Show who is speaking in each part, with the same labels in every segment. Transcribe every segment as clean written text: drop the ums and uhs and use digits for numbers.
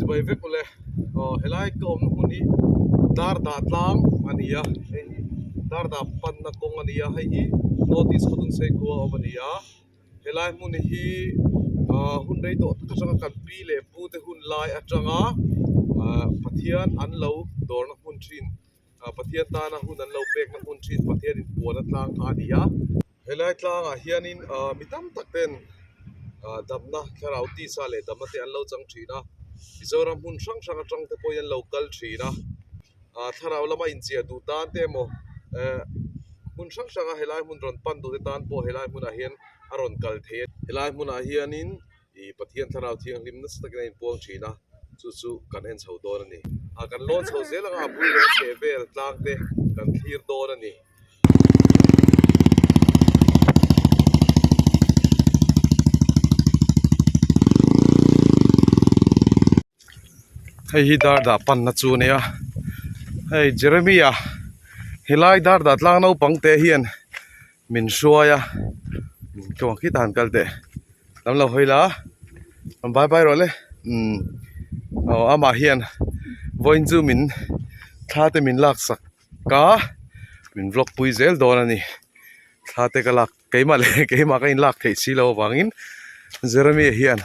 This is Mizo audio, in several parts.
Speaker 1: Chibai vek ule. Aw helai ka awmna hmun hi Darda tlang a ni a, hei hi Darda panna kawng a ni a, hei hi North East Khawtungsei khua a awm a ni a. Helai hmun hi ah hun rei tawh tak atanga kan pi leh pu te hun lai atanga ah Pathian an lo dawrna hmun thin ah Pathian tana hun an lo pekna hmun thin Pathian inpuan a tlang kha a ni a. Helai tlangah hianin ah mi tam tak ten ah damna thlarau tisa leh damna te an lo chang thin a, Mizoram hmun hrang hrang atang te pawhin an lo kal thin a, ah thlarau lama inchiah duh tan te emaw eh hmun hrang hranga helai hmun rawn pan duh te tan pawh helai hmunah hian a rawn kal thei a. Helai hmunah hianin ih Pathian thlarau thianghlim nasa takin a inpuang thin a, chu chu kan en chho dawn a ni. Ah kan lawn chho zel anga a bul leh a chheh vel tlang te kan thlir dawn a ni. Hei hi dar dah panna chu a nia hei Jeremia helai dar dah tlang naupang te hian min hruai a tluang khi tan kal teh lam lo hawi la rawn bye bye rawh le umm aw amah hian vawiin chu min thla te min lak sak ka min vlog pui zel dawn a ni thla te ka lak keimah leh keimah ka inlak theih si loh avangin Jeremy hian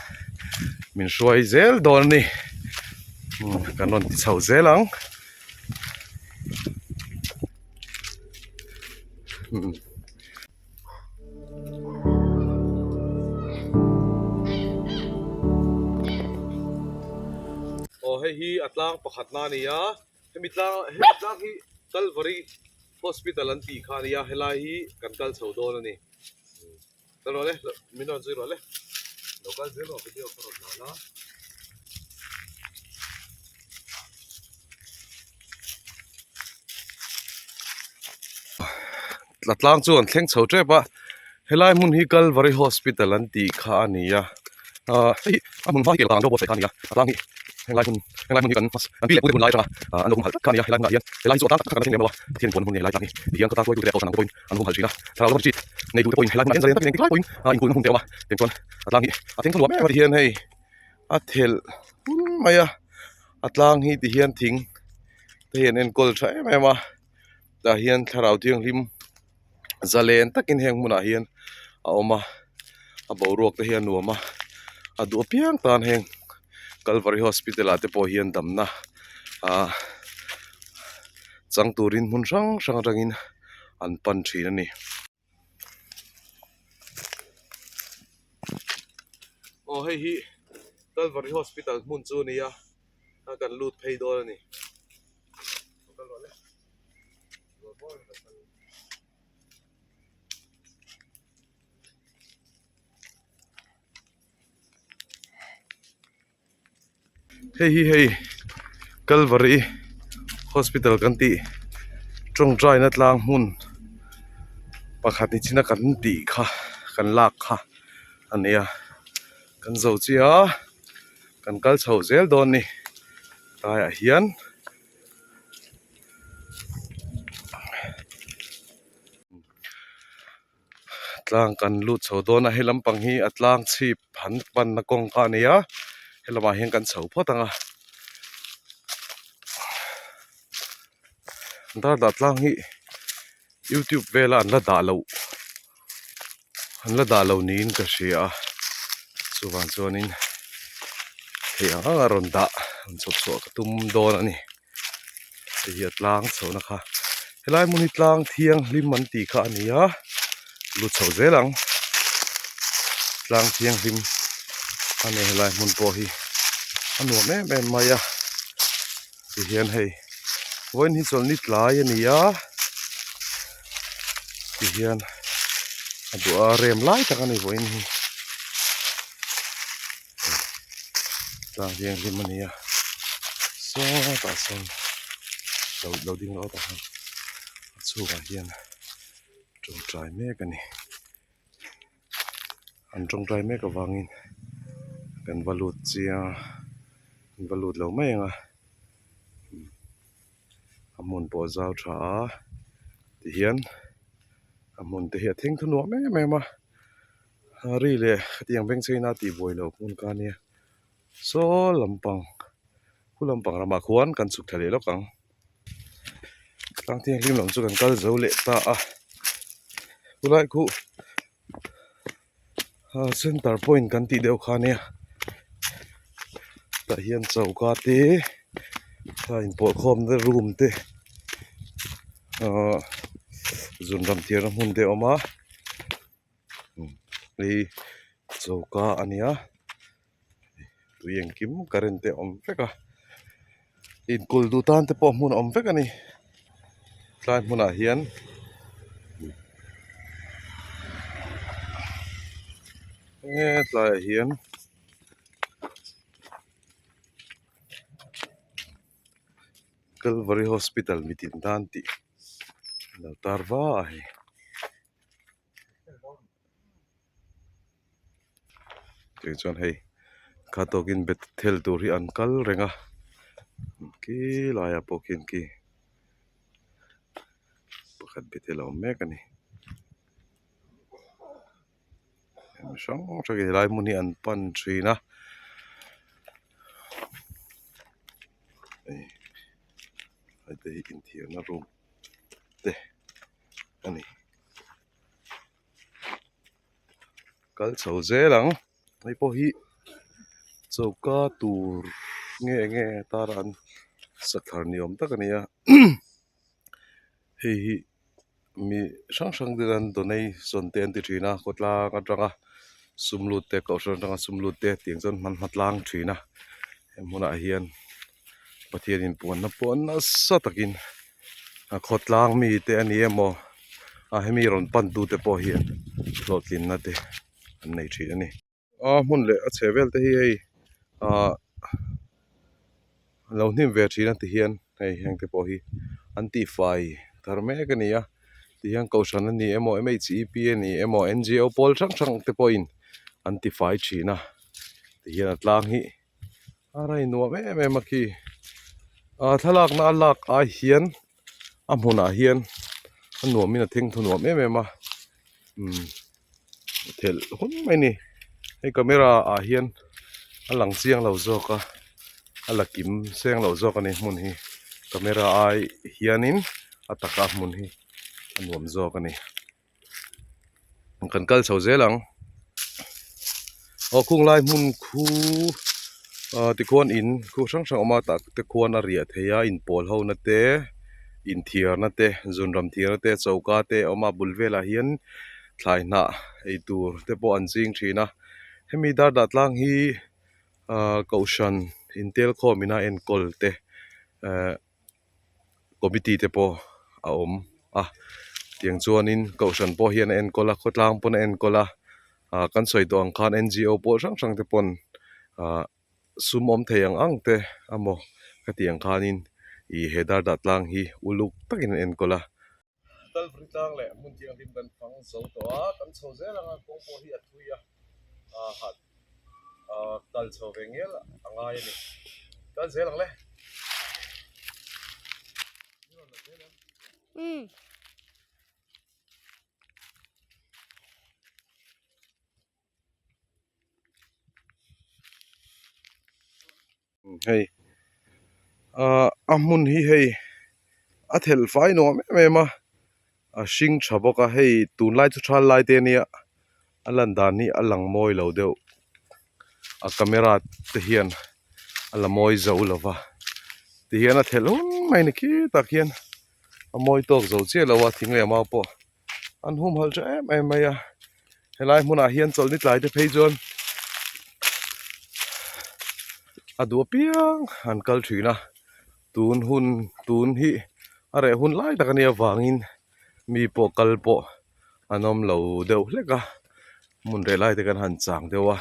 Speaker 1: min hruai zel dawn a ni kan rawn ti chho zel ang. Aw hei hi a tlang pakhat na a ni a. Hemi tlang hemi tlang hi Calvary Hospital an tih kha a nia helai hi kan kal chho dawn a ni kal rawh le min rawn zui rawh le lo kal zel rawh video ka rawn dah la. La tlang chu an thleng chho tep a helai hmun hi Calvary Hospital an tih kha a ni a ahh hei a hmun hma hi kel ang buatsaih kha a ni a a tlang hi henglai hmun henglai hmun hi kan kan pi leh pu te hun lai atanga an lo humhalh tlat kha a ni a helai hmunah hian helai hi chu a tlang tak tak kan la thleng lem lo a Pathian puan hmun nge helai tlang hi tihian khawtlang hruaitu te leh kohhran ang te pawhin an humhalh thin a thlarau lama chi nei duh te pawhin helai hmunah hian zalen takin engtik lai pawhin a inkulhna hmun te a awm a tiang chuan a tlang hi a thleng nuam em a tihian hei a thelh hun mai a a tlang hi tihian thing te hi an enkawl tha em em a. Tah hian thlarau thianghlim zalen takin heng hmunah hian a awm a a boruak te hi a nuam a a duh apiang tan heng kalvari hospital ah te pawh hian damna ah chang turin hmun hrang hrang atangin an pan thin a ni. Aw hei hi Calvary Hospital hmun chu a ni a a kan lut phei dawn a ni. Hei hi hei Calvary hospital kan tih tawngtaina tlang hmun pakhat ni china kan tih kha kan lak kha a ni a kan zo chiah a kan kal chho zel dawn a ni tlaiah hian. Tlang kan lut chho dawn a he lampang hi a tlang chhip han panna kawng kha a ni a helamah hian kan chho phawt ang a dardah tlang hi youtube vela an la dah loh an la dah lo niin ka hria a chuvang chuanin theih ang ang a rawn dah rawn chhawp chhuah ka tum dawn a ni. Hei hi a tlang chhohna kha helai hmun hi tlang thianghlim an tih kha a ni a lut chho zel ang tlang thianghlim a ni helai hmun pawh hi a nuam em em mai a tihian hei vawiin hi chawlhni tlai a ni a tihian a duh a rem lai tak a ni vawiin hi. Tlang thianghlim a ni a sawtah sawn lo lo ding rawh tah hian a chhungah hian tawngtai mek a ni an tawngtai mek avangin kan va lut chiang a kan va lut lo mai ang a a hmun pawh a zau tha a tihian a hmun te hi a thengthaw nuam em em a. Ri leh hetiang beng chei na tih buai loh hmun kha ania saw lampang. Khu lampang ramah khuan kan chhuk thla leh lawk ang. Tlang thianghlim lam chu kan kal zo leh ta a. Khulai khu center point kan tih deuh kha nia. Tah hian choka te a inpawh khawmna room te ahh zun ram thiarna hmun te a awm a. Hei choka a nia tui engkim current te a awm vek a inkulh duh tan te pawh hmun a awm vek a ni tlai hmunah hian he tlaiah hian Calvary hospital mitin tan tih a lo tar va a hei. Tih chuan hei kha tawkin bethel tur hi an kal reng a khi laiah pawh khian khi pakhat bethel a awm mek a ni mi hrang hrang in helai hmun hi an pan thin a hei te hi inthiarna room te a ni. Kal chho zel ang hei pawh hi choka tur nge nge tar an sathar ni awm tak a ni a hei hi mi hrang hrang te an donation te an ti thin a khawtlang atanga sum lut te kohhran atanga sum lut te tiang chuan hman hma tlang thin a he hmunah hian Pathian in puanna pawh nasa takin a khawtlang mite a ni emaw a hemi rawn pan tute pawh hian hlawhtlinna te an nei thin a ni. A hmun leh a chhe vel te hi hei ahh lo hnim ve thin a ti hian hei heng te pawh hi an tihfai thar mek a ni a tihian kohhran a ni emaw m h e p a ni emaw n g o pawl hrang hrang te pawhin an tifai thin a tihian a tlang hi. A rain nuam em em a khi ah thlalakna a lak ai hian a hmunah hian a nuamin a thengthaw nuam em em a umm thelh hun mai a ni hei camera ah hian a lang chiang lo zawk a a la kim seng lo zawk a ni hmun hi camera ai hianin a taka hmun hi a nuam zawk a ni. Kan kal chho zel ang aw khung lai hmun khu ah tikhuan in khu hrang hrang a awm a tah te khuan a riah theih a inpawl ho na te inthiar na te zunram thiar na te choka te a awm a bul velah hian thlai hnah ei tur te pawh an ching thin a hemi dar dah tlang hi ah kohhran intel khawm ina enkawl te eh. Committee te pawh a awm a tiang chuanin kohhran pawh hian a enkawl a khawtlang pawn a enkawl a ah kan sawi tawh ang khan n g o pawh hrang hrang te pawn ah sum awm thei ang ang te amaw khatiang khanin ih he dar dah tlang hi uluk takin an enkawl a. Kalvari tlang leh hmun thianghlim kan fang zo tawh a kan chho zel ang a kawng pawh hi a thui a ah hat ah kal chho ve ngial a ngai a ni kal zel ang le. Hei ah a hmun hi hei a thelh fai nuam em em a a hring tha bawk a hei tunlai chu thal lai te ania a lan dan hi a lang mawi lo deuh a camera te hian a la mawi zo lo va tihian a thelh hun mai a ni khitah khian a mawi tawk zo chiah lo a thing leh mau pawh. An humhalh tha em em mai a helai hmunah hian chawlhni tlai te phei chuan a duh apiang an kal thin a tun hun tun hi a reh hun lai tak a nih avangin mi pawh kal pawh an awm lo deuh hlek a hmun reh lai te kan han chang deuh a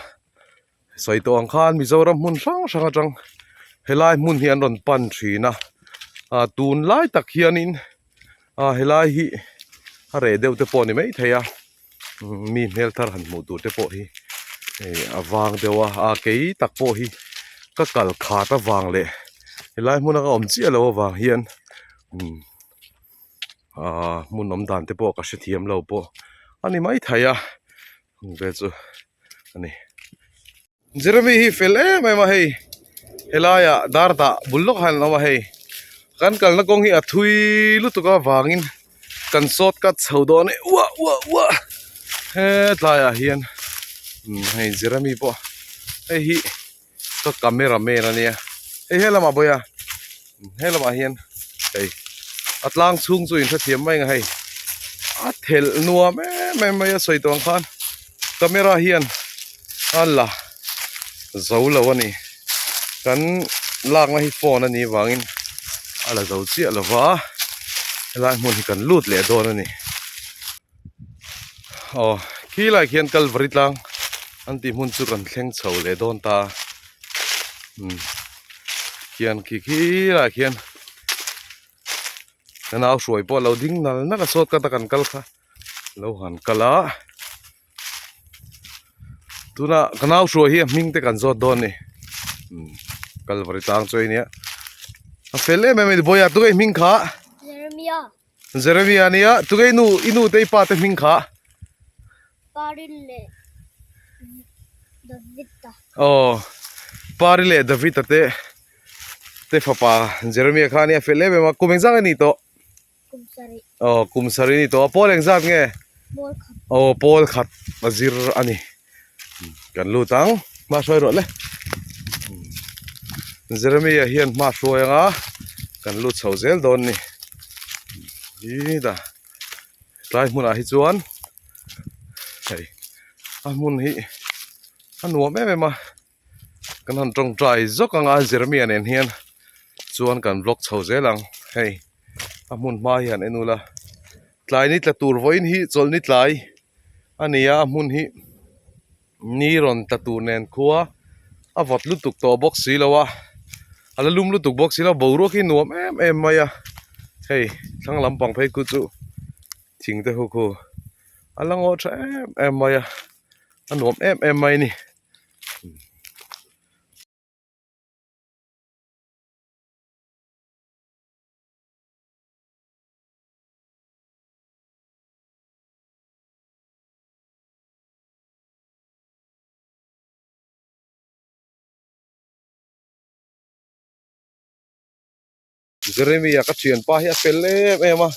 Speaker 1: sawi tawh ang khan Mizoram hmun hrang hrang atang helai hmun hi an rawn pan thin a ah tun lai tak hianin ah helai hi a reh deuh te pawh a ni maithei a mi hmel thar han hmuh tur te pawh hi hei a vang deuh a ah kei tak pawh hi ka kal khat avang leh helai hmuna ka awm chiah loh avang hian umm ah hmun awm dan te pawh ka hrethiam lo pawh a ni maithei a vel chu a ni. Jeremy hi fel em em a hei. Helaiah dar dah bul lawk hian an awm a hei. Kan kalna kawng hi a thui lutuk avangin kan short cut chho dawn a ni uah uah uah hetlaiah hian hei Jeremy pawh hei hi ka camera man a nia hei helamah bawiha helamah hian hei a tlang chhung chu inhrethiam mai ang a hei a thelh nuam em em mai a sawi tawh ang khan camera hian a la zo lo a ni kan lakna hi phone a nih vangin a la zo chiah lo va helai hmun hi kan lut leh dawn a ni. Aw khilai khian Kalvari tlang an tih hmun chu kan thleng chho leh dawn ta umm khian khi khilaiah khian ka nau hruai pawh a lo ding nal nal a sawt ka ta kan kal kha lo han kal a tunah ka nau hruai hi a hming te kan zawt dawn a ni umm Kalvari tlang chu a nia a fel em em a ni Bawiha tunge i hming kha.
Speaker 2: Jeremiah.
Speaker 1: Jeremia ania, tunge i nu, i nu te i pa te hming kha?
Speaker 2: Pari leh David-a.
Speaker 1: Aw, Pari leh David-a te te fapa Jeremia kha ania fel em em a, kum engzat nge ni tawh?
Speaker 2: Kum sarih.
Speaker 1: Aw, kum sarih ni tawh a, pawl engzat nge?
Speaker 2: Pawl khat.
Speaker 1: Aw, pawl khat a zir a ni. Kan lut ang, hma hruai rawh le. Jeremia hian hma hruai anga kan lut chho zel dawn ni. Hi da tlai hmunah hi chuan hei a hmun hi a nuam em em a kan han tawngtai zawk anga Jeremia nen hian chuan kan vlog chho zel ang hei a hmun hma hi han en ula tlai ni tla tur vawiin hi chawlhni tlai. A ni a, a hmun hi ni rawn tla tur nen khua a vawt lutuk tawh bawk si lo a, a la lum lutuk bawk si lo a, boruak hi nuam em em mai a, hei thlang lampang phei khu chu thing te ho khu a la ngaw tha em em mai a, a nuam em em mai a ni. Jeremia ka thianpa hi a fel em em a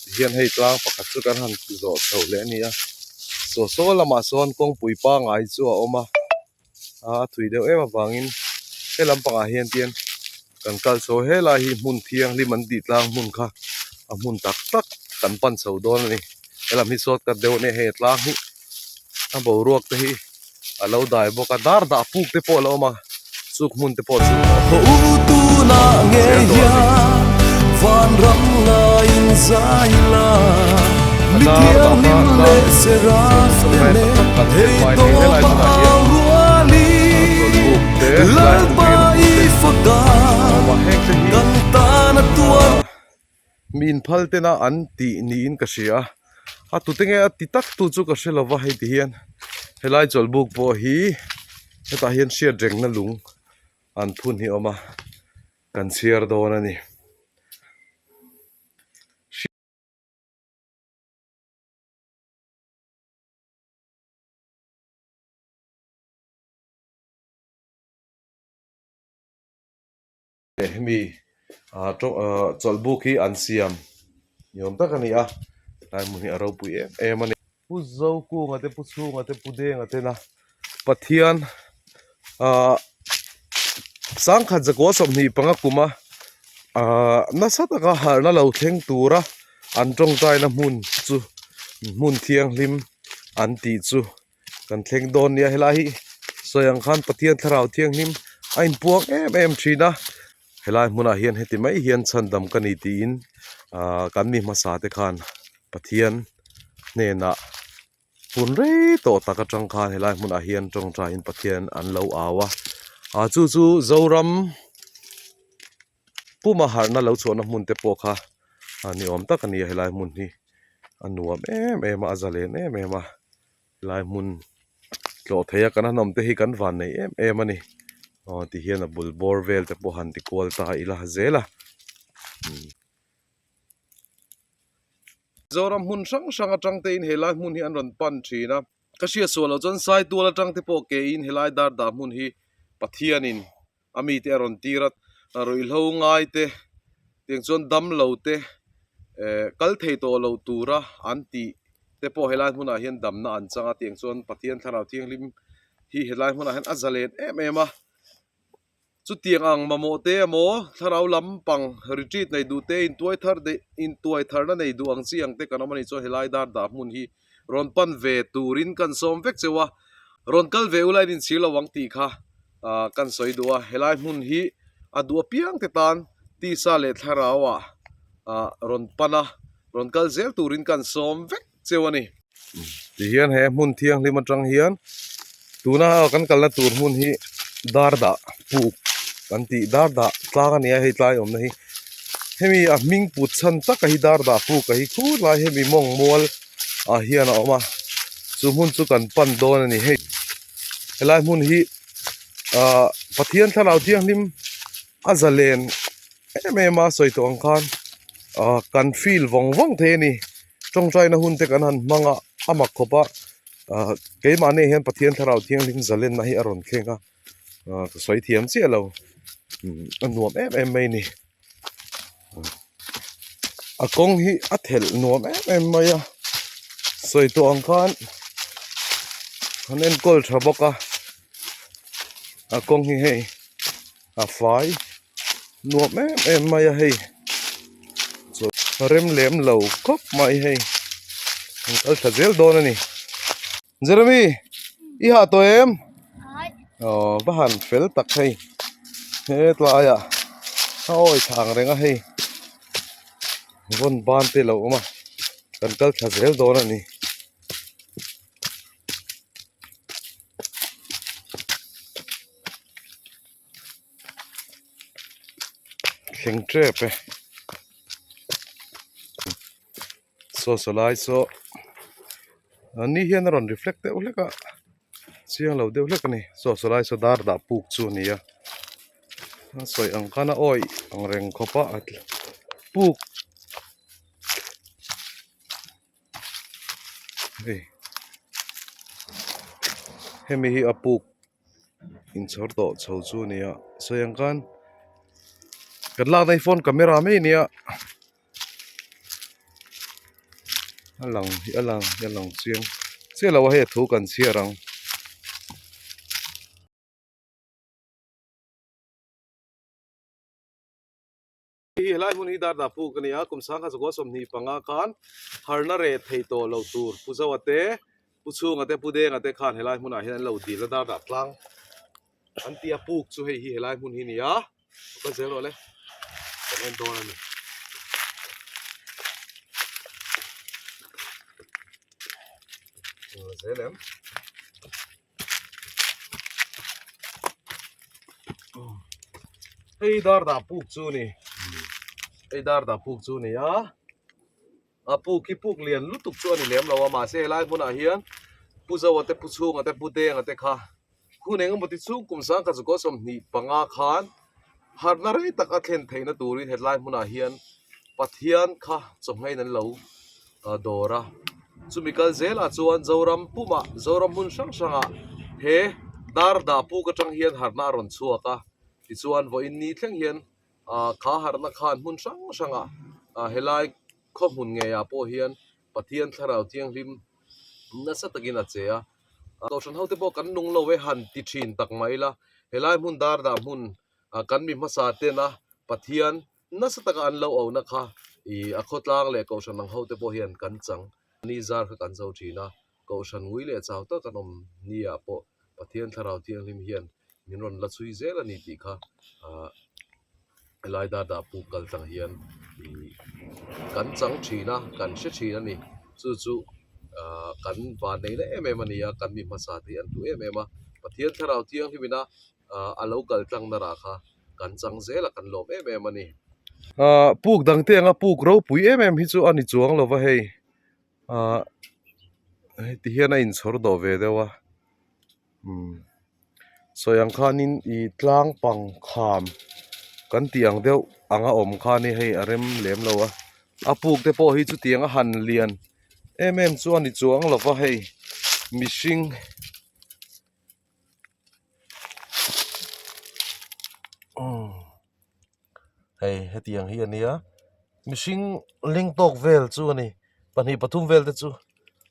Speaker 1: tihian hei tlang pakhat chu kan han zawh chhoh leh a ni a saw saw lamah sawn kawngpui pangngai chu a awm a. A thui deuh em avangin he lampangah hian tian kan kal chho helai hi hmun thianghlim an tih tlang hmun kha a hmun tak tak kan pan chho dawn a ni helam hi short cut deuh a nia hei a tlang hi a boruak te hi a lo dai bawk a dar dah puk te pawh a lo awm a chuk hmun te pawh chu zel dawn a ni. A dar dah kha tlang chawlhbuk tak tak kan thlen hmain hei helai hmunah hian chawlhbuk te helai hmun riahna hmun te a awm a heng te hi mi inphal tena an tih niin ka hria a tute nge a ti tak tu chu ka hre lova hei ti hian helai chawlhbuk pawh hi hetah hian hriat rengna lung an phun hi a awm a kan chhiar dawn a ni. Hemi ah ah chawlhbuk hi an siam ni awm tak a ni a tlai hmun hi a ropui em em a ni. Pu Zokunga te Pu Chhunga te Pu Denga tena Pathian ah sangkhat zakua 25 kuma ah nasa taka harhna lo thleng tura an tawngtaina hmun chu hmun thianghlim an tih chu kan thleng dawn nia helai hi sawi ang khan Pathian thlarau thianghlim a inpuang em em thin a helai hmunah hian heti mai hian chhandam ka ni tiin ah kan mi hmasa te khan Pathian hnenah hun rei tawh tak atang khan helai hmunah hian tawngtaiin Pathian an lo au a ah chu chu Zoram puma harhna lo chhuahna hmun te pawh kha a ni awm tak a ni a helai hmun hi a nuam em em a a zalen em em a helai hmun tlawh thei a kan han awm te hi kan van nei em em a ni aw ti hian a bul bawr vel te pawh han ti kual ta ila zel a. Zoram hmun hrang hrang atang te in helai hmun hi an rawn pan thin a. Ka hriat sual loh chuan Saitual atang te pawh ke in helai dar dah hmun hi Pathianin. A mite a rawn tir a, ruihhlo ngai te tiang chuan damlo te eh kal thei tawh lo tura an tih te pawh helai hmunah hian damna an chang a tiang chuan Pathian thlarau thianghlim hi helai hmunah hian a zalen em em a. Chutiang ang mamawh te emaw thlarau lampang retreat nei duh te intuai thar deih intuai tharna nei duh ang chi ang te kan awm a nih chuan helai dar dah hmun hi rawn pan ve turin kan sawm vek cheu a, rawn kal ve ula in inchhir lo ang tih kha ah kan sawi duh a, helai hmun hi a duh apiang te tan tisa leh thlarau ah ah rawn pan a, rawn kal zel turin kan sawm vek cheu a ni. Tihian he hmun thianghlim atang hian tuna kan kalna tur hmun hi dar dah puk kan tih dar dah tlang a ni a hei tlai awmna hi hemi a hming put chhan taka hi dar dah puk a hi khur lai hemi mawng mual ah hian a awm a chu hmun chu kan pan dawn a ni hei helai hmun hi ahh Pathian thlarau thianghlim a zalen em em a sawi tawh ang khan ahh kan feel vawng vawng thei a ni tawngtaina hun te kan han hmang a a mak khawp a ahh keimahni ah hian Pathian thlarau thianghlim zalenna hi a rawn thleng a ahh ka sawi thiam chiah lo a nuam em em mai a ni a kawng hi a thelh nuam em em mai a sawi tawh ang khan an enkawl tha bawk a a kawng hi hei a fai nuam em em mai a hei rem lem lo khawp mai hei an kal thla zel dawn a ni Jeremy i hah tawh em aw va han fel tak hei hetlaiah a awi thla ang reng a hei vawn ban te lo awm a kan kal thla zel dawn a ni. Thleng tep e saw saw lai saw ni hian a rawn reflect deuh hlek a chiang lo deuh hlek a ni saw saw lai saw dar dah puk chu a ni a a sawi ang khan a awih ang reng khawp a puk. Hei hemi hi a puk inchhawr tawh chho chu a ni a sawi ang khan kan lakna hi phone camera mai a nia a lang hi a lang hi a lang chiang chiah lo a hei a thu kan chhiar ang. Hei helai hmun hi Darda puk a ni a, kum 1925 khan harna reh thei tawh lo tur Pu Zoa te, Pu Chhunga te, Pu Denga te khan helai hmunah hian an lo dil a Darda tlang an ti a, puk chu hei hi helai hmun hi a ni a, ka kal zel rawh le, kan en dawn a ni. Zel em. Hei dar dah puk chu a ni hei dar dah puk chu a ni a a puk hi puk lian lutuk chu a ni lem lo a mahse helai hmunah hian pu Zoa te pu Chhunga te pu Denga te kha hun eng emaw ti chhung kum 1925 khan harhna rei tak a thlen theihna turin hetlai hmunah hian Pathian kha chawhngeiin an lo dawr a chumi kal zelah chuan Zoram pumah Zoram hmun hrang hrangah he dar dah puk atang hian harhna a rawn chhuak a tichuan vawiin ni thleng hian ah kha harhna khan hmun hrang hrangah ah helai khaw hmun ngeiah pawh hian Pathian thlarau thianghlim nasa takin a che a Kohhran hote pawh kan nung lo e han ti thin tak mai la helai hmun dar dah hmun ah kan mi hmasa tena Pathian Nasa taka an lo auhna kha ih a khawtlang leh kohhran ang hote pawh hian kan chang ni zar kha kan zo thin a, kohhran ngui leh chau tak an awm ni ah pawh Pathian Thlarau Thianghlim hian min rawn la chhui zel a ni tih kha ah helai dar dah puk kal tlang hian ih kan chang thin a, kan hre thin a ni. Chu chu ah kan van neihna em em a ni a, kan mi hmasa te hi an hlu em em a, Pathian Thlarau Thianghlim ina ah a lo kal tlang na rah kha kan chang zel a kan lawm em em a ni. Ah puk dang te anga puk ropui em em hi chu a ni chuang lo va hei ah heti hian a inchhawr dawh ve deuh a umm sawi ang khanin ih tlang pang kham kan tih ang deuh anga awm khan hi hei a rem lem lo a a puk te pawh hi chutiang a han lian em em chu a ni chuang lo va hei mihring. Hei hetiang hi a nia mihring leng tawk vel chu a ni pahnih pathum vel te chu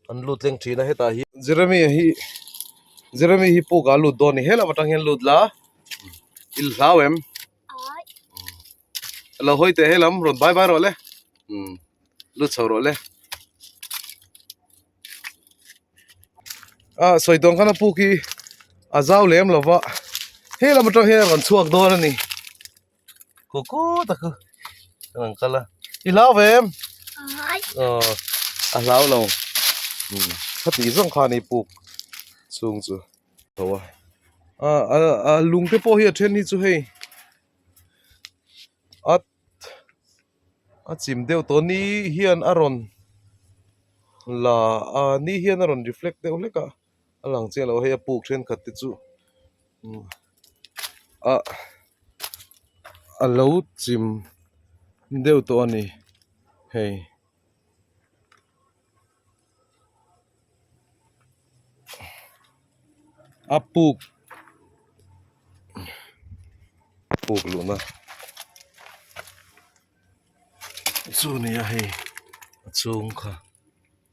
Speaker 1: an lut leng thin a hetah hian Jeremy hi Jeremy hi puk ah a lut dawn a ni helam atang hian lut la i hlau em lo hawi teh helam rawn bai bai rawh le umm lut chho rawh le ah sawi tawn khan a puk hi a zau lem lo va helam atang hian a rawn chhuak dawn a ni. Kuku tak chu an rawn kal a i hlau ve em aw a hlau lo umm khati zawng kha ani puk chhung chu tho a ah a lung te pawh hi a then hi chu hei a a chim deuh tawh ni hian a rawn la a ni hian a rawn reflect deuh hlek a a lang chiang lo a hei a puk thenkhat te chu ah a lo chim deuh tawh a ni hei. A puk puk luhna chu a ni a hei a chhung kha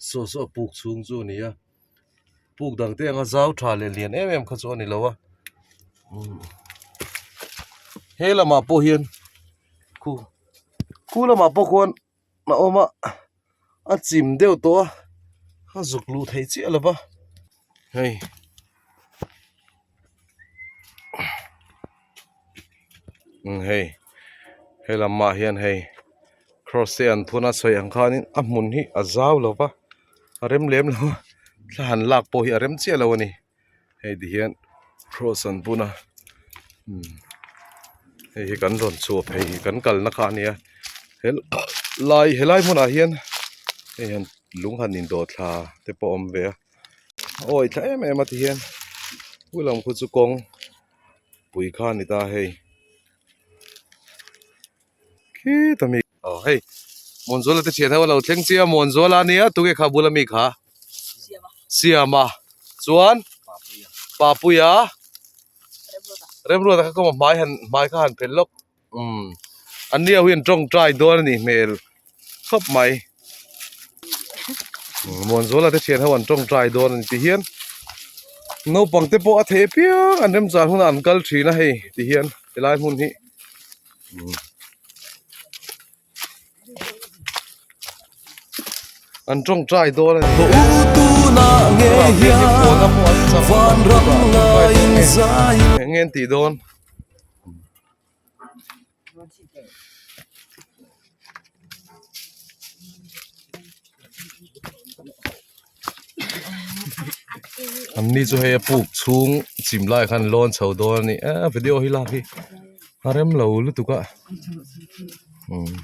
Speaker 1: saw saw a puk chhung chu a ni a puk dang te anga zau tha leh lian em em kha chu a ni lo a he lamah pawh hian khu khu lamah pawh khuan a awm a a chim deuh tawh a a zuk luh theih chiah lo va hei umm hei he lamah hian hei cross te an phun a sawi ang khanin a hmun hi a zau lo va a rem lem lo a thla han lak pawh hi a rem chiah lo a ni. Hei ti hian cross an bun a umm hei hi kan rawn chhuah phei kan kalna kha a nia he lai helai hmunah hian hei hian lung han indawh thla te pawh a awm ve a a awi thla em em a ti hian pu lam khu chu kawng pui kha a ni ta hei khita mi aw hei Muanzuala te thian ho a lo thleng chiah a Muanzuala ania tunge kha bula mi kha Siama chuan Papuia Remruata kha kawng a hmai han hmai kha han phelh lawk umm an ni ho hian tawngtai dawn a nih hmel khawp mai Muanzuala te thian ho an tawngtai dawn a ni ti hian naupang te pawh a thei apiang an remchan hunah an kal thin a hei ti hian helai hmun hi. An tawngtai dawn a ni. Eng nge an tih dawn? An ni chu hei a puk chhung chim lai khan lawn chho dawn a ni a video hi lak hi a rem lo lutuk a umm.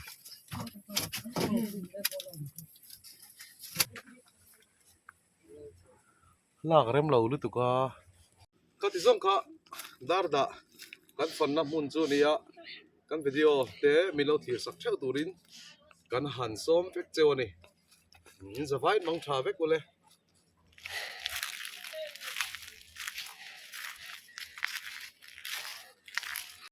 Speaker 1: Lak rem lo lutuk a. Ka ti zawng kha dar dah kan fanna hmun chu a ni a kan video te min lo thlir sak theuh turin kan han sawm vek cheu a ni in zavai mang tha vek ule.